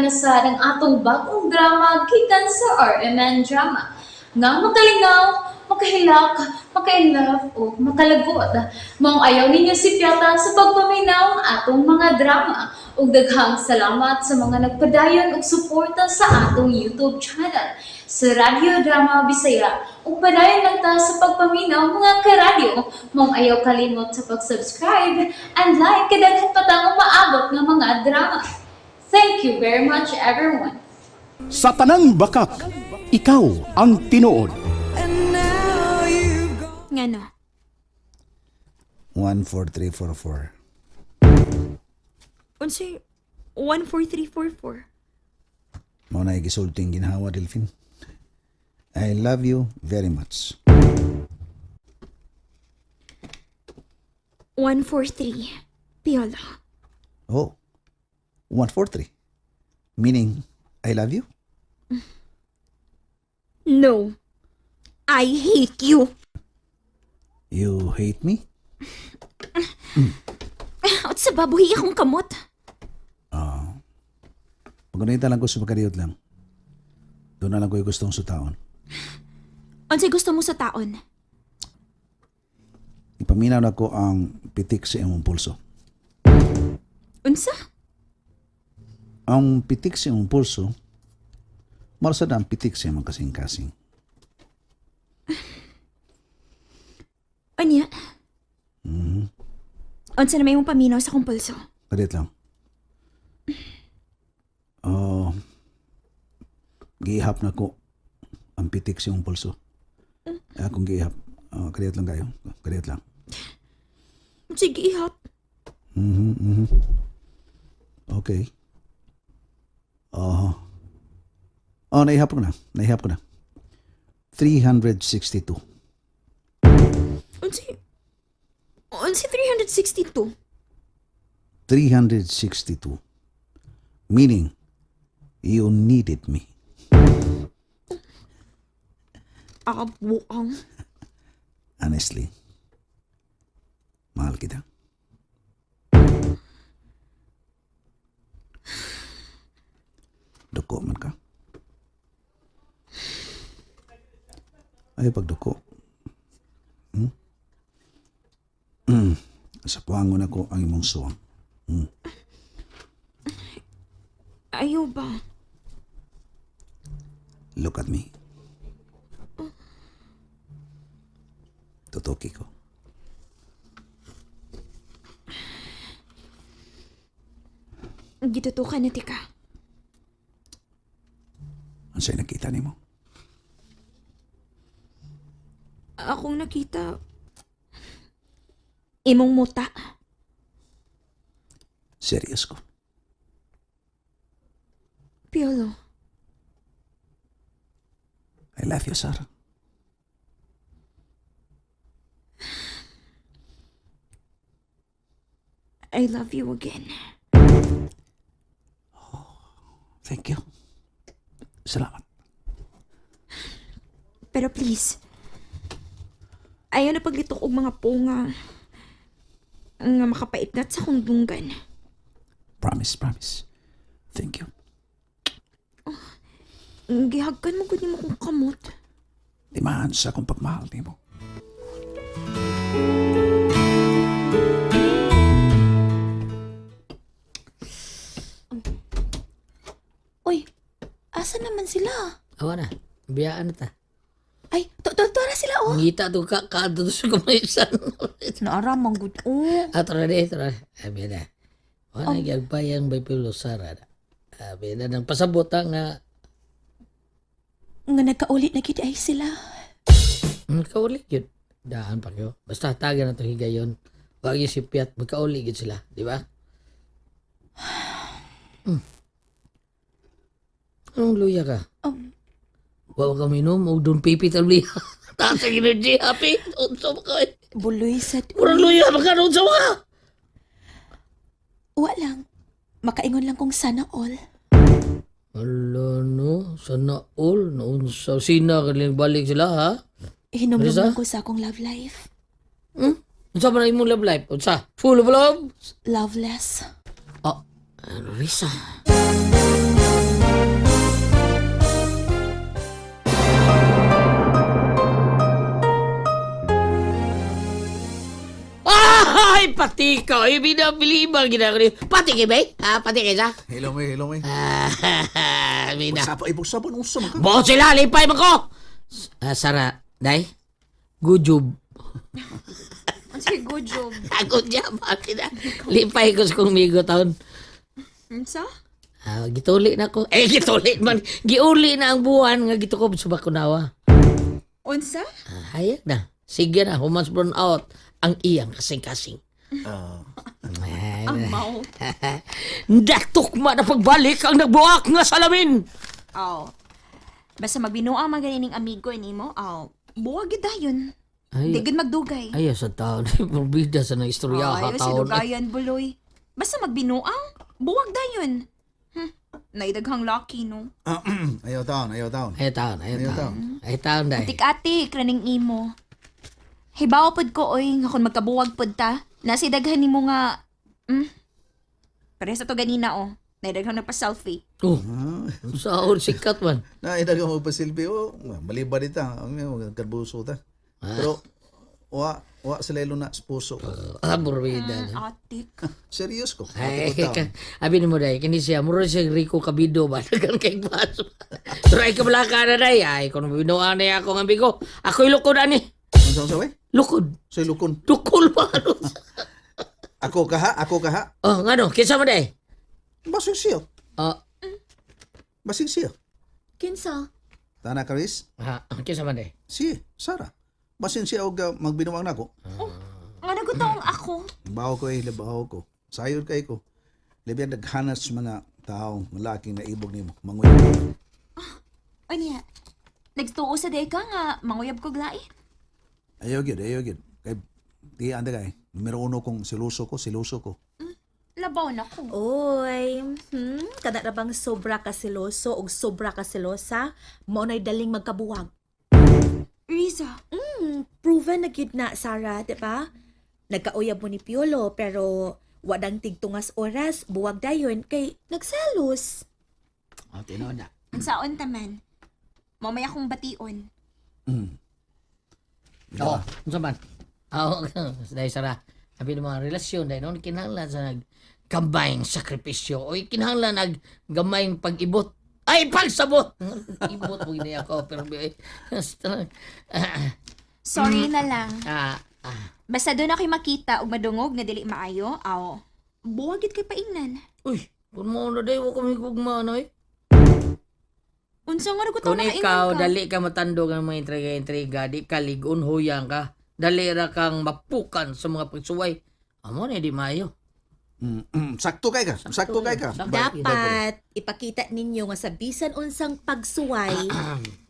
na sad ang atong bagong drama gikan sa RMN Drama. Nga makalingaw, makahilak, maka-inlove o makalagot. Maong ayaw ninyo sipyata sa pagpaminaw ang atong mga drama. Ug daghang salamat sa mga nagpadayon og suporta sa atong YouTube channel sa Radyo Drama Bisaya. Ug padayon lang ta sa pagpaminaw, mga karadyo. Maong ayaw kalimot sa pag-subscribe and like kay daghan pa tang umaabot nga mga drama. Thank you very much, everyone. Sa tanang bakak, ikaw ang tinuod. Ngano? 14344. Unsay 14344? Mao na gisulting ginhawa, Delphine. I love you very much. 143. Piolo. Oh. 143. Meaning I love you? No. I hate you. You hate me? At sa babuhi akong kamot. Pagkunita lang ko sa pagkadiyot lang. Doon na lang ko yung gustong sutaon. Unsay gusto mo sa taon? Ipaminaw na ko ang pitik sa imong pulso. Unsa? Ang pitik sa imong pulso, marasad ang pitik sa imong kasing-kasing. Anya? Unsa na may imong paminaw sa akong pulso? Kadiyot lang. Oh, giihap na ko ang pitik sa imong pulso. Akong giihap. Oh, kadiyot lang kayo. Kadiyot lang. Sige, ihap. Okay. Oh. Oh, naihap ko na. Naihap ko na. 362. Unsay 362? 362. Meaning, you needed me. Ah, buang. Honestly, mahal kita. Duko man ka. Ay, pagduko. Hmm? Sa puangon ako ang imong suwang. Ayaw ba? Look at me. Tutuki ko. Gitutukan na tika. Ang sa'yo nakita nimo? Akong nakita imong muta. Serious ko. Piolo. I love you, Sarah. I love you again. Thank you. Salamat. Pero please, ayaw na paglitok og mga punga nga makapaitnat sa akong dunggan. Promise, promise. Thank you. Gihagkan mo gud nimo kong kamot. Timaan sa akong pagmahal nimo. Uy, asa naman sila? Awa na. Biyaan na ta. Ay, to to to na sila oh. Ngita to ka ka to sa kumaysan. Naara man gud oh. Ah, tara di, tara. Abi na. Wala oh. Gagbayang bay Pilo Sara. Abi na nang pasabot ha, nga Nga nagkauli na gid ay sila. Kauli yun. Daan pa kayo. Basta taga na to higayon. Wag yung sipyat, magkauli yun sila, di ba? Anong luya ka? Wa ka minom og doon pipi tabli. Taas ang energy, happy. Unsa ba ka? Buloy sad. Murag luya ba ka? Unsa ba ka? Wa lang. Makaingon lang kong sana all. Ala no, sana all. Naunsa, sina ka balik sila ha? Hinumdum Risa? lang ko sa akong love life. Unsa ba na imong love life? Unsa? Full of love? Loveless. Oh, Risa. Ay, pati ka. Ay, binabiliba ginagawa ni. Pati kay bay? Ha, pati kay sa? Hello may, hello may. Ah, bina. Pagsapa, ay pagsapa nung unsa man ka. Buot sila, lipay man ko! Ah, Sara, day? Good job. Unsay good job? Good job, akin na. Lipay ko sa kong migo taon. Unsa? Ah, gituli na ko. Eh, gituli man. Giuli na ang buwan nga gitukob sa Bakunawa. Unsa? Ah, hayag na. Sige na, humans burn out ang iyang kasing-kasing. Ah. Ay, Ang mao. Datukma na pagbalik ang nagbuak nga salamin. Aw. Basta magbinuang man ganining amigo nimo, aw. Buwag gyud dayon. Ay, Di gyud magdugay. ay sa taon. Purbida sa nang istorya ha Ay, si taon. Dugayan buloy. Basta magbinuang, buwag dayon. Naidaghang lucky no. Ayaw taon, ayaw taon. Ay taon, ay Ayaw taon. Ay taon dai. Atik-atik raning imo. Hibaw pod ko oy nga kun magkabuwag pod ta. Nasi daghan nimo nga Parehas sa to ganina oh. Naidaghang nagpa-selfie. Oh. Saon sikat man. Na idaga mo pa silbi oh, maliba dita. Ang karbuso ta. Pero wa wa sila ilo na sa puso ko. Ah, burbida. Atik. Serious ko. Ay, Ate ko taon. abi ni mo dai kini siya muro siya Rico Cabido ba dagan kay baso. Pero ay kabalaka na dai ay kun binuan na ako ang amigo. Ako'y lukod ani. Unsa unsa we? Lukod. Soy lukon. Lukol ba ano? Ako kaha, ako kaha. Oh, ngano kinsa man dai? Basig siya. Oh, Basig siya. Kinsa? Tana Karis? ha, kinsa man dai? Si Sara. Basin siya og magbinuang nako. Nga nagutaong ako. Bawo ko eh, labaw ko. Sayod kay ko. Labi ang naghanas mga tao, lalaking naibog nimo, manguyab. Unya. Nagtuo sa day ka nga manguyab ko lain. Ayaw gyud, ayaw gyud. Kay di anda kay. Numero uno kong siluso ko, siluso ko. Labaw na ko. Oy, kada na bang sobra ka seloso og sobra ka selosa, mao na'y daling magkabuwag. Riza. Proven na gyud na, Sarah, di ba? Nagkauyab mo ni Piolo pero wadang tigtungas oras, buwag dayon kay nagselos. Oh, tinuod na. Unsaon ta man. Mamaya akong bation. Oo, unsa man? Oo, dai Sara. Abi ng mga relasyon dai noon kinahanglan sa nag gamay sakripisyo o kinahanglan nag gamayng pag-ibot. Ay, pagsabot! Ibot mo gini ako, pero Sorry na lang. ah, ah. Basta doon ako'y makita og madungog nga dili maayo, aw. Buwag gid kay paingnan. Uy, kung mo na day, wa kami gugma na eh. Unsa nga nagutaw Kung na ikaw, ka? dali ka matandog ang mga intriga-intriga, di ka ligon, huyang ka. Dali ra kang mapukan sa mga pagsuway. Amo na, di maayo. Sakto kay ka. Sakto kay ka. Sakto. Dapat ipakita ninyo nga sa bisan unsang pagsuway,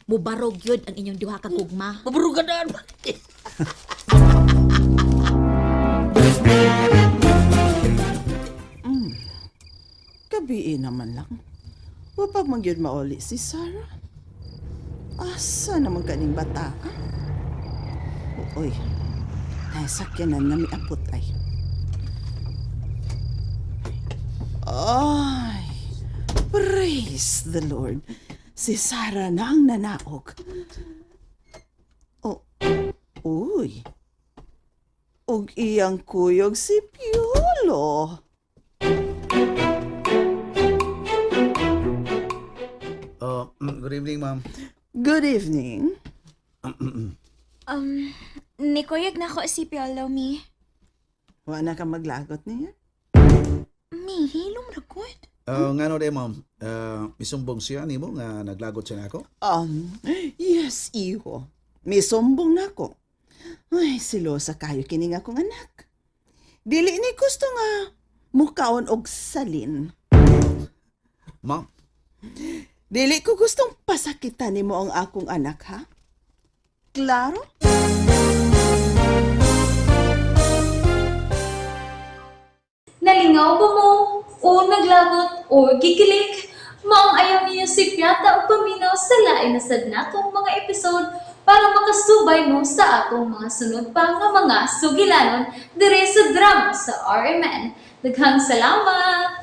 mubarog yun ang inyong duha ka gugma. Maburugadaan ba? Gabi naman lang. Wapag magyud mauli si Sarah. Asa naman kaning bata? ah? Uy, nasakyanan na miapot ay. Ay, praise the Lord. Si Sarah na ang nanaog. Oh, uy. Og iyang kuyog si Piolo. Oh, good evening, ma'am. Good evening. Nikuyog na ko si Piolo, mi. Wa na ka maglagot niya? Mi, hilom ra gud. Ngano day, ma'am? Misumbong siya nimo nga naglagot siya nako. Yes, iho. May sumbong na ko. Ay, silosa kayo kining akong anak. Dili ni gusto nga mukaon og salin. Ma'am, Dili ko gustong pasakitan nimo ang akong anak, ha? Klaro? Nalingaw ba mo? O naglagot o gikilig? Maong ayaw niyo si Piata o paminaw sa lain na sad natong mga episode para makasubay mo sa atong mga sunod pa nga mga sugilanon dire sa drama sa RMN. Daghang salamat!